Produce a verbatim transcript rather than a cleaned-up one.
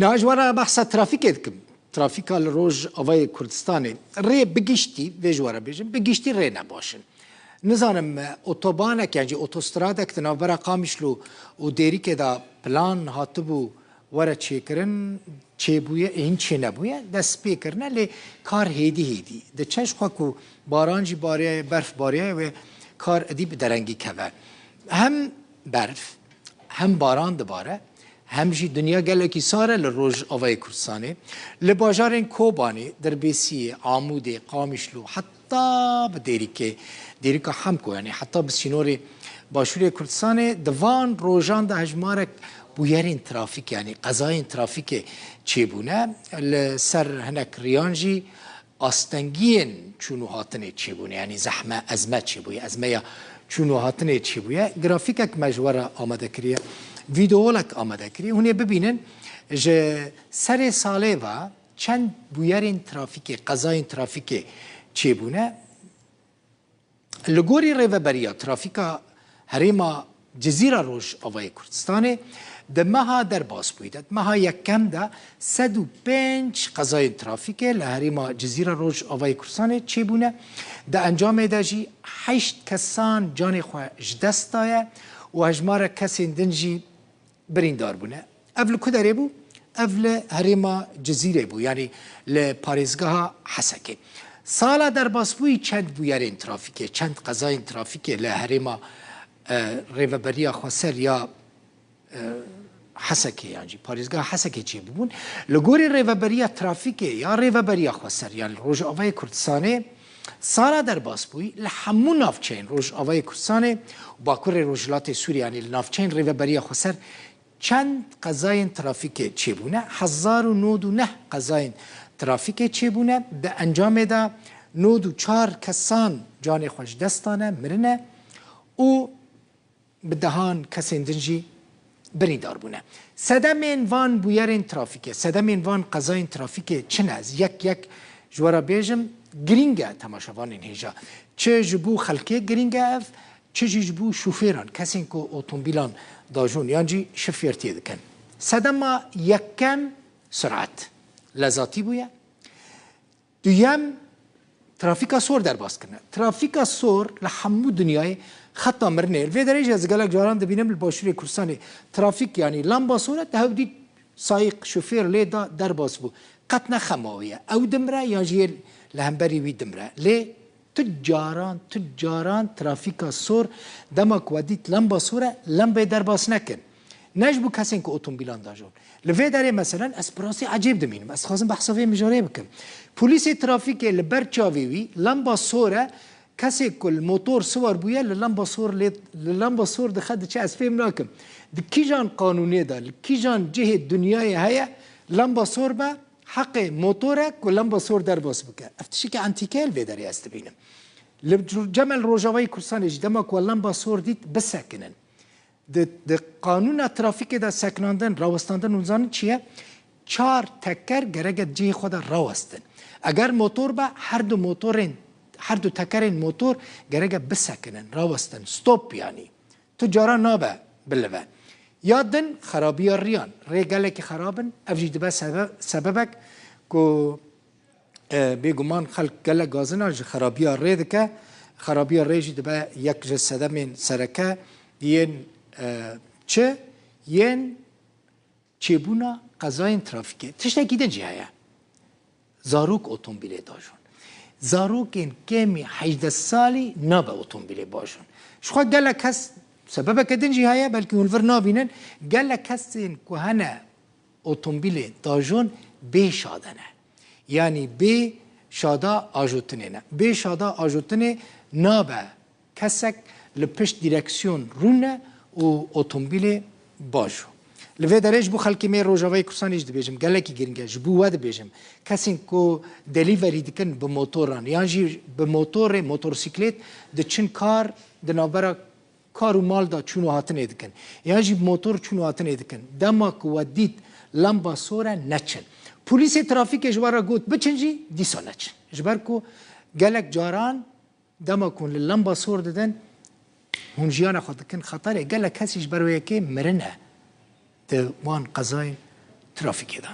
Niha ji we re behsa trafîkê dikim. Trafîka li Rojavayê Kurdistanê rê bi giştî, vê ji we re bêjim, bi giştî rê ne baş in. Nizanim, otobanek yan jî otostradek di navbera Qamişlo û Dêrikê de plan hatibû were çêkirin, çêbûye, hîn çênebûye, dest pê kirine, lê kar hêdî hêdî diçe, ji xwe ku baran jî bariyaye, berf bariyaye wê kar idî bi derengî keve. Hem berf, hem baran dibare, hem jî dinya gelekî sar e li Rojavayê Kurdistanê. Li bajarên Kobanê, Dirbêsiyê, Amûdê, Qamişlo, heta bi Dêrikê, Dêrika Hemko, yanî heta bi sînorê Başûrê Kurdistanê, di van rojan de hejmarek bûyerên trafîk, yanî qezayên trafîkê çêbûne. Li ser hinek riyan jî astengiyên çûn û hatinê çêbûne, yanî zehme, ezme çêbûye, ezmeya çûn û hatinê çêbûye. Grafîkek me ji we re amade kiriye, vîdeolek amade kiriye. Hûn ê bibînin, ji serê salê ve çend bûyerên trafîkê, qezayên trafîkê çêbûne. Li gorî Rêveberiya Trafîka Herêma Cizîra Rojavayê Kurdistanê, di meha derbasbûyî de, di meha yekem de sed û pênc qezayên trafîkê li herêma Cizîra Rojavayê Kurdistanê çêbûne. Di encamê de jî heşt kesan canê xwe ji dest daye û hejmarek kesên din jî birîndar bûne. Ev li ku derê bû? Ev li herêma Cizîrê bû, yanî li parêzgeha Hesekê. Sala derbasbûyî çend bûyerên trafîkê, çend qezayên trafîkê li herêma, e, Rêveberiya Xweser ya, e, Hesekê yan jî parêzgeha Hesekê çêbûbûn. Li gorî Rêveberiya Trafîkê ya Rêveberiya Xweser, yan li Rojavayê Kurdistanê, sala derbasbûyî li hemû navçeyên Rojavayê Kurdistanê û Bakurê Rojhilatê Sûriyê, yanî li navçeyên Rêveberiya Xweser çend qezayên trafîkê çêbûne? Hezar û nod û neh qezayên trafîkê çêbûne. Di encamê de nod û çar kesan canê xwe ji dest dane, mirine û bi dehan kesên din jî birîndar bûne. Sedemên van bûyerên trafîkê, sedemên van qezayên trafîkê çi ne? Ez yek yek ji we re bêjim, girîng e temaşevanên hêja. Çi ji bo xelkê girîng e ev, çi jî ji bo şofêran, kesên ku otomobîlan dajon yan jî şifêrtiyê dikin. Sedema yekem surat, lezatî bûye. Duyem, trafîka sor derbas kirine. Trafîka sor li hemû dinyayê xeta mirinê. Li vê derê jî ez gelek caran dibînim li Başûrê Kurdistanê trafîk, yanî lamba sor e, te hew dît sayîq, şofêr lê da, derbas bû. Qet ne xema wî ye. Ew dimre yan jî yê li hemberî wî dimre. Lê tu caran, tu caran trafîka sor, dema ku we dît lamba sor e, lembê derbas nekin. Ne ji bo kesên ku otomobîlan dajon. Li vê derê meselen ez bi rastî ecêb dimînim. Ez dixwazim behsa vê mijarê bikim. Polîsê trafîkê li ber çavê wî lamba sor e, kesê ku li motor siwar bûye li lamba sor lê, li lamba sor dixe diçe, ez fêm nakim. Di kîjan qanûnê de, li kîjan cihê dinyayê heye lamba sor be, heqê motor e ku lamba sor derbas bike. Ev tiştekî entîke ye li vê derê ez dibînim. Li cemel Rojavayê Kurdistanê jî dema ku we lamba sor dît bisekinin. Di, di qanûna trafîkê de sekinandin, rawestandin, hûn zanin çi ye? Çar teker gereke cihê xwe de rawestin. Eger motor be, her du motorên, her du tekerên motor gereke bisekinin, rawestin. Stop yanî. Tu cara nabe bilive. Ya din xerabiya riyan. Rê gelekî xerab in. Ev jî dibe sebe-, sebebek ku E, bêguman xelk gelek gazina ji xerabiya rê dike. Xerabiya rê jî dibe yek ji sedemên sereke yên, e, çi? Yên çêbûna qezayên trafîkê. Tiştekî din jî heye. Zarok otomobîlê dajon. Zarokên kêmî hejdeh salî nabe otomobîlê bajon. Ji xwe gelek kes, sebebeke din jî heye, belkî hûn vir nabînin, gelek kesên ku hene otomobîlê dajon bê şade ne. Yanî bê şada ajotinê ne. Bê şada ajotinê nabe kesek li pişt dîreksiyon rûne û otomobîlê bajo. Li vê derê ji bo xelkê me Rojavayê Kurdistanê jî dibêjim, gelekî girîng e, ji bo we dibêjim. Kesên ku deliverî dikin bi motoran yan jî bi motorê, motorsîklêt diçin kar, di navbera kar û mal de çûn û hatinê dikin, yan jî bi motor çûn û hatinê dikin, dema ku we dît lamba sor e, neçin. Polîsê trafîkê ji we re got biçin jî, dîsa neçin. Ji ber ku gelek caran dema ku hûn li lamba sor didin, hûn jiyana xwe dikin xeterê. Gelek kesî ji ber wê yekê mirine di wan qezayên trafîkê de.